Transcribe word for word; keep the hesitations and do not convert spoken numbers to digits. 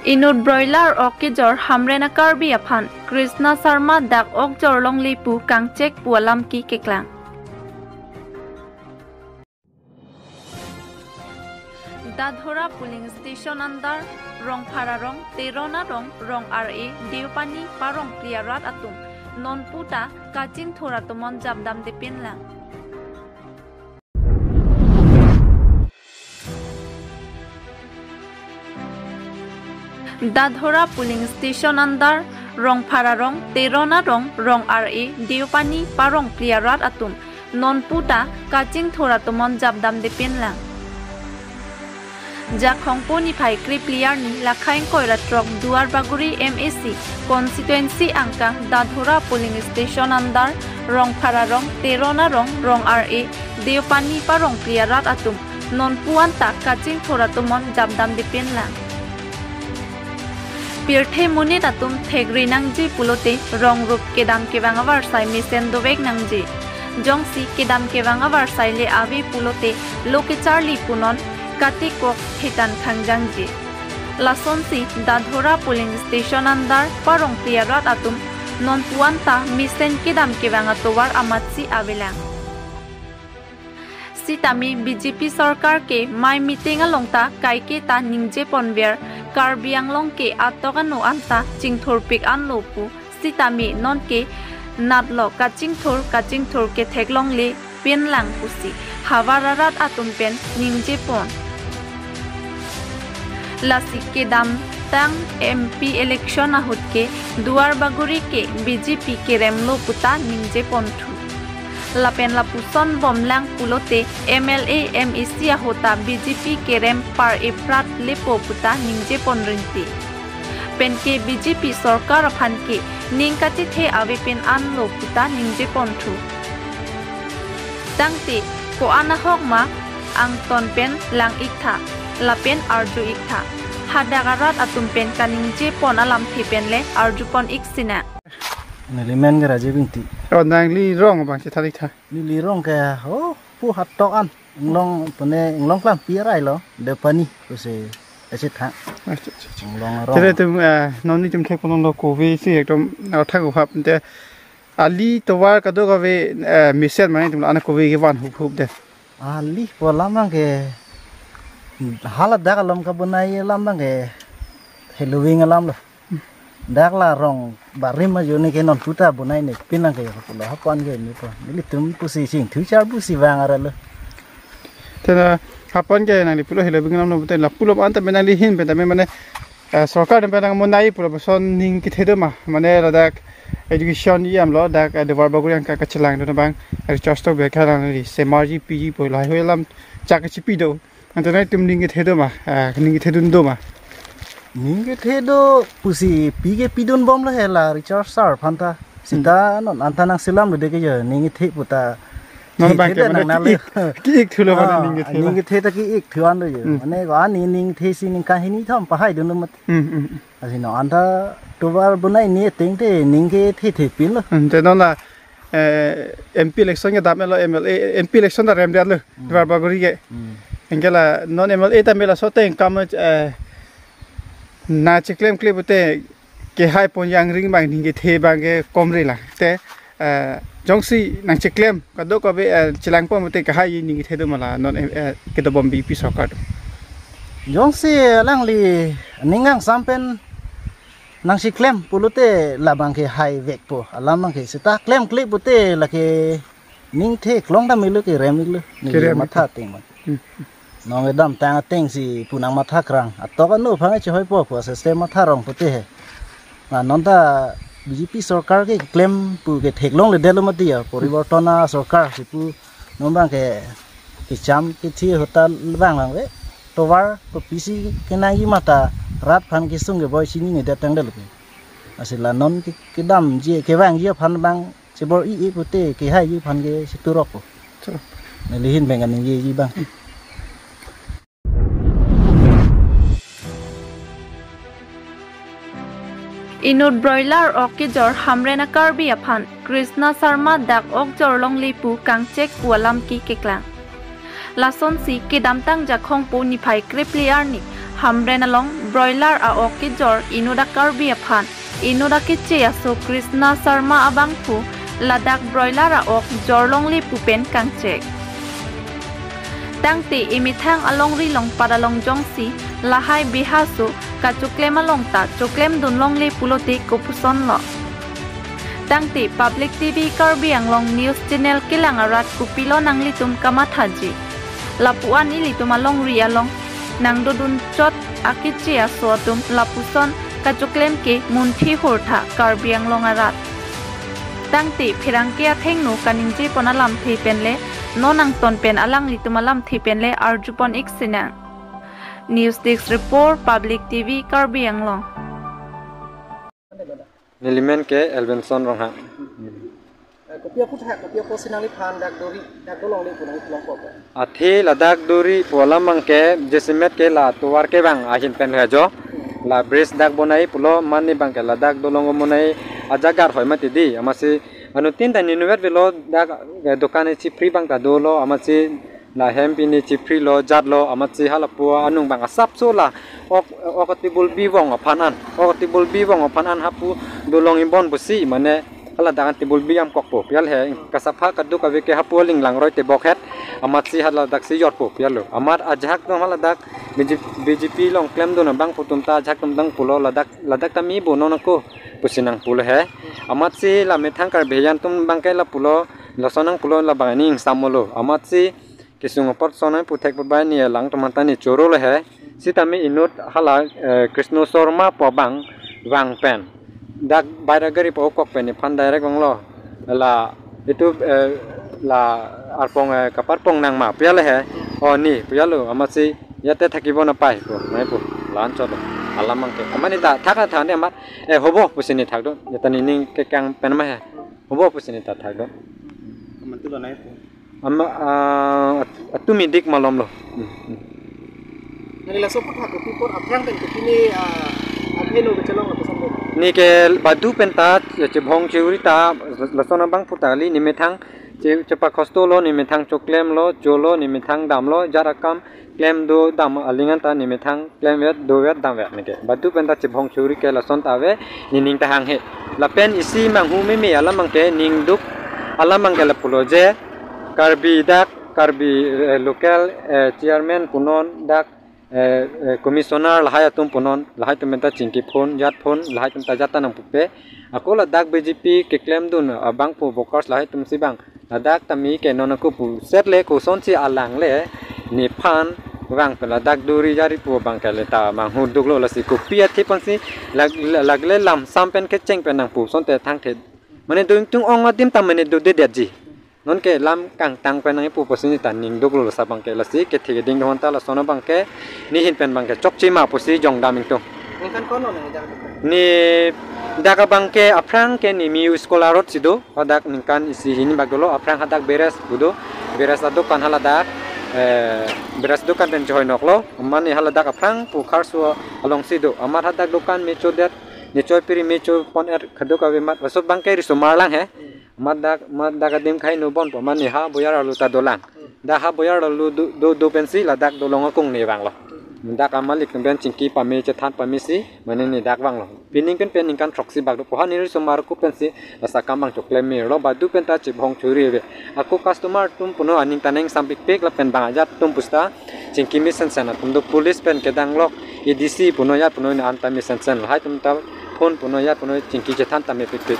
Inut broiler ok kejor Hamren a-Karbi aphan Krishna Sharma dak ok jorlongle pu kangchek pu alam ke keklang. Dadhora polling station under Rongphar arong, Teron arong, Rong R A, Deopani, Parongpli arat atum nonpu ta kachingthur atomon japdamde pinlang. Dadhora polling station under Rongphar arong, Teron arong, Rong R A, Deopani, Parongpli arat atum nonpu ta kachingthur atomon japdamde pinlang. Jakhongpo niphai krephli arni lakha ingkoi ra throk Duarbagori M A C constituency angkang Dadhora polling station under Rongphar arong, Teron arong, Rong R A, Deopani, Parongpli arat atum nonpu anta kachingthur atomon japdamde pinlang. Pirthe monit atum thekre nangji pulote rong rup kedam kevang avarsai mesen dovek nangji. Jongsi kedam kevang avarsai le ave pulote lo kecharli punon katikok thetan khangjangji. Lasonsi Dadhora polling station under Parongpli arat atum nonpu anta mesen kedam kevang atovar amatsi avelang. Sitame B J P sorkar ke mai meeting along ta kaike ta ningje ponver, Karbi Anglong ke atok ano anta chingthurpik anlo pu sitame nonke natlo kachingthur kachingthur ketheklongle pinlang pusi havar arat atum pen ningje pon. Lasi kedamtang M P election ahut ke Duarbagori ke B J P keremlo puta ningje ponthu. Lapen lapuson bomlang pulote M L A, M A C ahut ta B J P kerem par eprat lepo puta ningje ponrinti. Penke B J P sorkar aphan ke ning kachethe ave pin anlo puta ningje ponthu. Tangte ko-an ahok ma angton pen lang iktha, lapen arju iktha. Hadak arat atum pen kaningje pon alamthe pen le arju pon ik sinang. Neli men ke Rajiv Ingti. Oh, nangli rong abang chethan iktha. Neli rong ke, oh, pu hatok an. Inglong pune, inglong klam pi arai lo, Deopani pusi achethan. Accha, accha, accha. Inglong rong. Tere tum, eh, non netum thek ponlonglo kove si ekdom, eh, thak uhap te ali tovar kadokave, eh, mesen mane tum ana kove kevan hup hup de. Ali pu alam abang ke hala dak alom kabonai alam abang ke heloving alam lo. Dak la rong barim ajo ne ke nonpu ta bonai ne pinlang ke pulo ha-an ke ni pu. Nelitum pusi sing thu char pusi vang ara lo. Tena ha-an ke nangli pulo heloving alam lo puta lapulo anta nangli ahin pen tame mane, eh, sorkar pen nang monai pulo puson ning kethe do ma. Mane ladak education iyam lo dak, eh, Duarbagori angkang kachelang do abang, eh, recharge to be khalang li semarji piji pu lahai alam chak chipi do. Anta nangtum ning kethe do ma, ah, ning kethedun do ma. Ning kethe do pusi pi ke pidun bomlo he la Richard sir aphan ta. Sita non anta nangselam lo de ke jo ning kethe puta. Non abang ke mane nang nale ki-ik, ki-ik thulo mane. Ah, ning kethe ning ba. Kethe ta ki-ik thu an lo jo. Hmm. Mane ko ani ning kethe si ning kahini thom pahai dun lo mat. Hmm, hmm, hmm. Asi non anta tovar bonai ni ateng te ning kethe the pin lo. Hmm, te non la eh, M P election kedam lo, M L A, M P election ta rem dia lo, hmm, Duarbagori ke. Hmm. Anke la non M L A ta me laso ateng kam, eh, nangcheklemkle pute kehai pon jangring abang ning kethe abang ke komre la. Te, eh, jongsi nangcheklem kadokave, eh, chelang pon pute kehai ning kethe do ma la non, eh, kedobom B J P sorkar do. Jongsi alangli ning kangsam pen nangcheklem pulote labang ke haivekpo, alam abang ke seta klemkle pute lake ning the klong dam iklo kerem iklo, neli kerem matha iklo. Ateng man. Hmm. Non kedamtang ateng si pu nangmatha krang. Atok ano aphan chehoipo pu asystem matha rong pute he. La non ta B J P sorkar keklem pu ketheklongle det lo mati ya, poriborton asorkar si pu non abang ke kecham kethe ahut ta vang vangve. Tovar kopisi kenangji ma ta rat aphan kesung keboi chinine det tangdet lo ke. Asi la non ke, kedamji kevangji aphan abang chebor-i-e pute kehaiji aphan ke cheturokpo. Churok. Neli ahin pen kaningjeji abang. Inut broiler ok kejor Hamren a-Karbi aphan Krishna Sharma dak ok jorlongle pu kangchek pu alam ke keklang. Lasonsi kedamtang Jakhongpo niphai krephli arni Hamren along broiler a-ok kejor inut a-Karbi aphan inut akeche aso Krishna Sharma abangphu ladak broiler a-ok jorlongle pu pen kangchek. Tangte emethang alongri longpat along jongsi lahai beha aso kachoklem along ta choklemdunlongle pulote kopusonlo. Tangte Public T V Karbi Anglong News Channel kelang arat kopilo nanglitum kamathaji. Lapu-an ilitum alongri along nangdodun chot akeche aso atum lapuson kachoklem ke munthi hurtha Karbi Anglong arat. Tangte pherangke athengno kaningjepon alamthe penle non angton pen alanglitum alamthe penle arjupon ik sinang. News Desk Report, Public T V Karbi Anglong. Nelimen ke Elvinson Ronghang. Eh, kopi aphuthak, kopi apotsi nangliphan dak dori, dak dolongle pu nangthan longpo? Athe ladak dori pu alam abangke jasemet ke la tovar kevang ahin pen lo jo. La bridge dak bonai pulo, mane abangke ladak dolong bonai ajaga hoi mati di. Amatsi anuttin ta ninvet velo dak, eh, dokan chipri abang ta dolo, amatsi lahem pini chiprilo jatlo, amatsi halapu anung abang asapso la ok, ok table bivong aphan an, ok table bivong aphan an hapu dolong ingbom pusi, mane haladak an table bi amkokpo pu ya le, kasapha kaduk ave ke hapu aling langroi tebok het, amatsi haladaksi jotpo pu ya lo. Amat ajahak atum haladak B J P, B J P along klemdun abangphu atum ta ajahak atum abang pulo ladak, ladak ta me bo non ako pusi nangpulo he. Amatsi la methang Karbi atum abangke la pulo, lason nangpulo la abang aning samolo. Amatsi kesung apot son nangputhek pabai ne alang atum anta ne chorolo he. Sitame inut hala, eh, Krishna Sharma pu abang vang pen dak baira gari pu okok pen nephan direct vanglo. La itu, eh, la arpong, eh, kaparpong nang ma pu ya le he. O ne pu ya lo, amatsi ya te thakibo na pai pu, nai pu. La-an chot alam abangke. Amat ne ta thak than de amat, eh, hobo pusi ne thakdun. Ya ta nening kekang pen ma he. Hobo pusi ne ta thakdun. Amat tu lo nai pu. Ama, ah, at-, atumi dik malomlo. Hmm, hmm. Nani laso aphuthak kopi apot aphrang pen kopi ne, ah, athengno kachelong lapuson pen? Ne ke badu pen ta chebhong cheuri ta lason abangphu ta kali, ne methang che-, chepakhostolo, ne methang choklemlo, cholo, ne methang damlo, jat akam klem do dam aling anta ne methang klemvet, dovet, damvet ne ke. Badu pen ta chebhong cheuri ke lason ta ave, nening ta hang he. Lapen isi manghu meme alam abangke, ningduk alam abangke la pulo je, Karbi dak, Karbi, eh, local, eh, chairman punon dak, eh, eh, commissioner lahai atum punon, lahai atum pen ta chingki phone, jat phone, lahai atum ta jat ta nangpupe. Ako ladak B J P keklemdun abangphu workers lahai atumsi abang ladak tame ke non ako puset le kosonsi alang le nephan vang pen ladak dori jari pu abangke le ta manghu duklo, lasi kopi athe pensi lag-, lag-, lagle lam sam pen kecheng pen nangpu asonte thangthe. Mane do ingtung ong adim ta mane dodedetji. Non ke lam kangtang pen nangpu pusi ne ta ningduklo, lasi abangke lasi kethe keding do-an ta lason abangke ne ahin pen abangke chokche ma pusi jongdam ingtung. Ningkan ko-an lo nangli dak? Ne dak abangke aphrang ke ne Miyu School arotsi do, hadak ningkan isi hini bak dolo, aphrang hadak Beres pu do, Beres adokan haladak, eh, Beres dokan pen chehoi noklo, mane haladak aphrang pu Kharso alongsi do, amat hadak dokan me chodet, ne choi piri me choi pon-et kaduk ave amat, laso abangke risomar lang he, amat dak, amat dak adim khai no bon pu mane ha boyar arlo ta dolang. Dak ha boyar arlo do, do, do pensi ladak dolong akung ne vanglo. Dak amalik pen chingki pame chethan pamesi, mane ne dak vanglo. Pining pen pen ningkan throksi bak do pu ha ne risomar ku pensi laso akam abang choklem me lo, badu pen ta chebhong cheuri ave. Ako customer atum puno aning ta neng sampikpik lapen bang ajat atum pusta chingki me sensen atum do, police pen kedanglok, A D C puno ya puno ne an ta me sensen, lahai atum ta phone puno ya puno chingki chethan ta mepikpik.